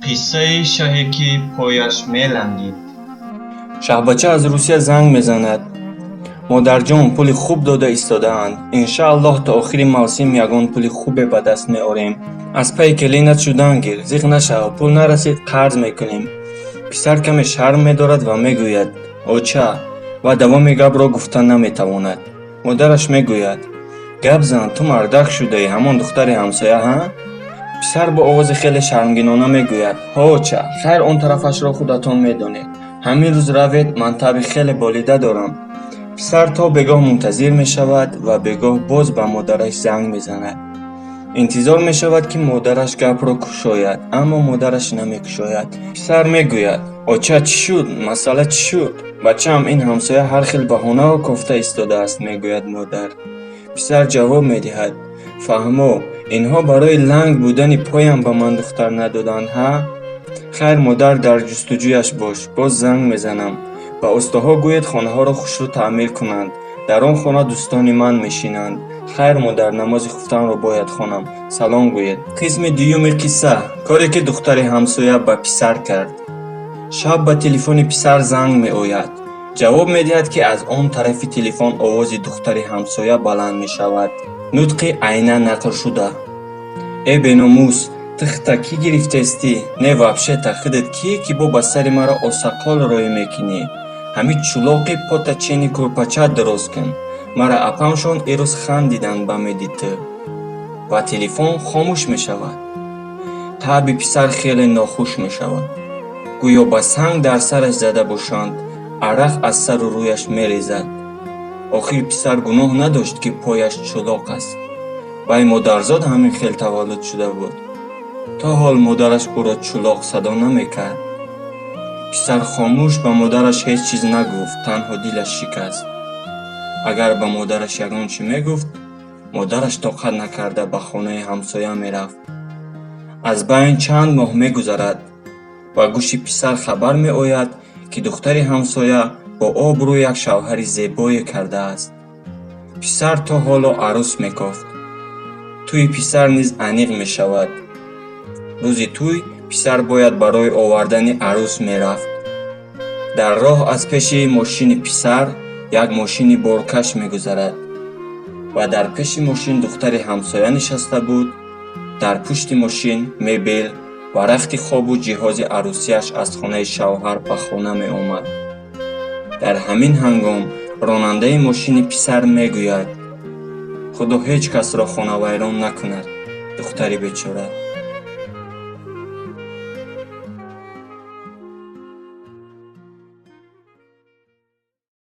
Қиссаи шаҳе, ки пояш мелангид. Шаҳбача аз Русия занг мезанад: «Модарҷон, пули хуб дода истодаанд. Иншааллоҳ, то охири мавсим ягон пули хубе ба даст меорем. Аз пайи келинат шудан гир, зиқ нашав, пул нарасид, қарз мекунем». Писар каме шарм медорад ва мегӯяд: «Оча», ва давоми гапро гуфта наметавонад. Модараш мегӯяд: «Гап зан, ту мардак шудаӣ, ҳамон духтари ҳамсоя, ҳа?» Писар бо овози хеле шармгинона мегӯяд: «Ҳо, оча, хайр, он тарафашро худатон медонед. Ҳамин рӯз равед, ман табъи хеле болида дорам». Писар то бегоҳ мунтазир мешавад ва бегоҳ боз ба модараш занг мезанад. Интизор мешавад, ки модараш гапро кушояд, аммо модараш намекушояд. Писар мегӯяд: «Оча, чӣ шуд, масъала чӣ шуд?» «Бачаам, ин ҳамсоя ҳар хел баҳонаро кофта истодааст», мегӯяд модар. Писар ҷавоб медиҳад: «Фаҳмо, инҳо барои ланг будани поям ба ман духтар надоданд, ҳа? Хайр, модар, дар ҷустуҷӯяш бош, боз занг мезанам. Ба устоҳо гӯед, хонаҳоро хушрӯ таъмир кунанд, дар он хона дӯстони ман мешинанд. Хайр, модар, намози хуфтанро бояд хонам, салом гӯед». Қисми дуюми қисса: коре, ки духтари ҳамсоя ба писар кард. Шаб ба телефони писар занг меояд. Ҷавоб медиҳад, ки аз он тарафи телефон овози духтари ҳамсоя баланд мешавад. Нутқи айнан нақлшуда: «Э, беномус, ту худта кӣ гирифтестӣ? Не, вообще-то худат кие, ки бо ба сари маро осақол роӣ мекунӣ? Ҳами чулоқи пота чени кӯрпачат дароз кун. Мара апамшон ирӯз хандиданд ба меди ту». Ва телефон хомӯш мешавад. Таъби писар хеле нохуш мешавад. Гӯё ба санг дар сараш зада бошанд, арақ аз сару рӯяш мерезад. Охир писар гуноҳ надошт, ки пояш чулоқ аст. Вай модарзод ҳамин хел таваллуд шуда буд. То ҳол модараш ӯро чулоқ садо намекард. Писар хомӯш ба модараш ҳеҷ чиз нагуфт, танҳо дилаш шикаст. Агар ба модараш ягон чӣ мегуфт, модараш тоқат накарда ба хонаи ҳамсоя мерафт. Аз байн чанд моҳ мегузарад. Ба гӯши писар хабар меояд, ки духтари ҳамсоя бо обрӯ як шавҳари зебое кардааст. Писар то ҳоло арӯс мекофт. Тӯйи писар низ аниқ мешавад. Рӯзи тӯй писар бояд барои овардани арӯс мерафт. Дар роҳ аз пеши мошини писар як мошини боркаш мегузарад ва дар пеши мошин духтари ҳамсоя нишаста буд. Дар пушти мошин мебел ва рахти хобу ҷиҳози арӯсиаш аз хонаи шавҳар ба хона меомад. Дар ҳамин ҳангом ронандаи мошини писар мегӯяд: «Худо ҳеҷ касро хонавайрон накунад, духтари бечора».